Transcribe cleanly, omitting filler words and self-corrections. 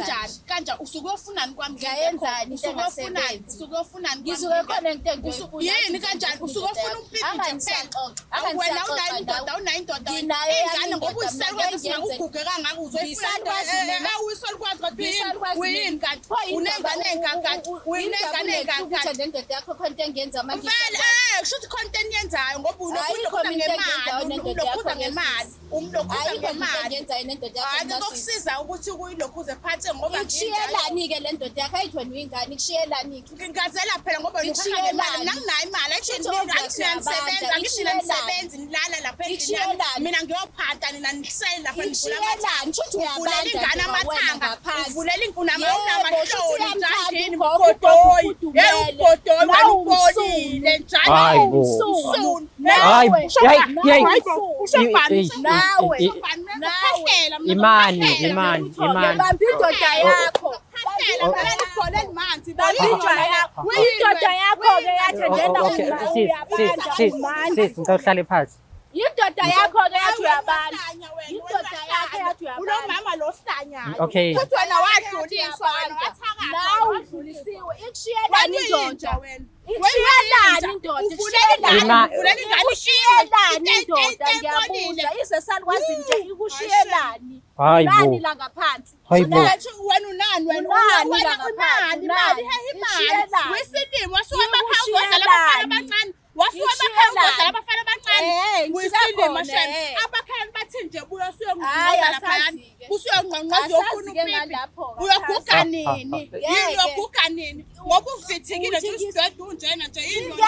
Kanjani? Kanjani usuke uyofunani kwami? Ngiyayenzani into Usuke uyofunani? engasebenzi? Usuke uyofunani kwami? Ngisuke khona into Usu- Yini kanjani? Usuke ufuna upipi nje kuphela. Wena unayo indoda, unayo indoda. Nginayo yami Ingane ngoba indoda, uyisalukwazi mina singakuguge kangaka uzoyifuna Ngisalukwazi indoda. mina. Eh, uyisalukwazi kodwa uyini? Ngisalukwazi Uyini mina. kanti? Pho indaba- Unengane engaka kanti? Uyinengane engaka ukuthi kanti? nendoda yakho khona into engiyenza manje. Vele kusho ukuthi khona into eniyenzayo ngoba Ayikho ulokhuza mina into engiyenzayo ngemali, nendoda yakho ulokhuza ngemali, umlokhuza Ayikho into ngemali. engiyenzayo nendoda yakho. Hayi mina sisi. kokusiza ukuthi uyilokhuze phansi ngoba Ikushiyelani-ke le ndoda yakho ayithi wena uyingane ikushiyelani-ke. ngingazela phela ngoba wena ukhakha ngemali mina nginayo imali ayithi Kusho nina ukuthi angithi nina nisebenza angithi nina Ikushiyelani. nisebenzi nilala lapha endlini yami Ikushiyelani. mina ngiyophanta nina nisele lapha nivula Ikushiyelani kusho ukuthi uvulela uyabanda ingane nje kwawena amathanga ngaphansi. uvulela Yebo, unamahloni kusho ukuthi uyamthanda njani ugogo, mgodoyi ugogo hey ufudumele. ugodoyi wena Nawe ubolile njani Hayi bo. Usunu. Hayi, Usho yayi, bani? yayi. Hayi bo, usho bani? Ey, Usho Nawe. ey, bani? Nawe. Phela mina Imani, ngiyaphela. imani, imani. Bamba indoda yakho. Phela Oh. phela ibhola elimanzi. Bamba indoda yakho. Indoda yakho-ke yathi ngena Okay, sis, sis, sis, sis, ngicela uhlale phansi. Indoda yakho-ke yathi uyabanda. Indoda yakho yathi uyabanda. Ulo mama lo hlanyayo. Okay. Futhi wena wadluliswa wena wathakatha. Nawe udlulisiwe. Ikushiyelani Wena uyinja indoda? wena. Ikushiyelani indoda? Uvulela ingane, Ima- uvulela ingane Ikushiyelani Into- indoda? into ebolile. Ngiyabuza. Izesalukwazi nje ikushiyelani? Hayi bo. Nani la ngaphansi? Hayi bo. Wena wena unani wena Unani wena la ngaphansi? unani imali Unani? hey imali Ikushiyelani? wesilimo wasuka emakhaya uzodlala abafana Ikushiyelani? abancane wasuka emakhaya uzodlala Ikushiyelani? abafana abancane Eh, ngisuka wesilimo khona, shem eh. abakhaya bathi nje buya Hhayi, usuyongqongqoza laphayana asazi-ke. usuyongqongqoza uyofuna Asazi-ke upipi ngalapho-ke, uyoguga asazi. nini Ngeke. yini uyoguga nini ngoba uvithikile nje Uthi usidwedwe unjena nje yini Into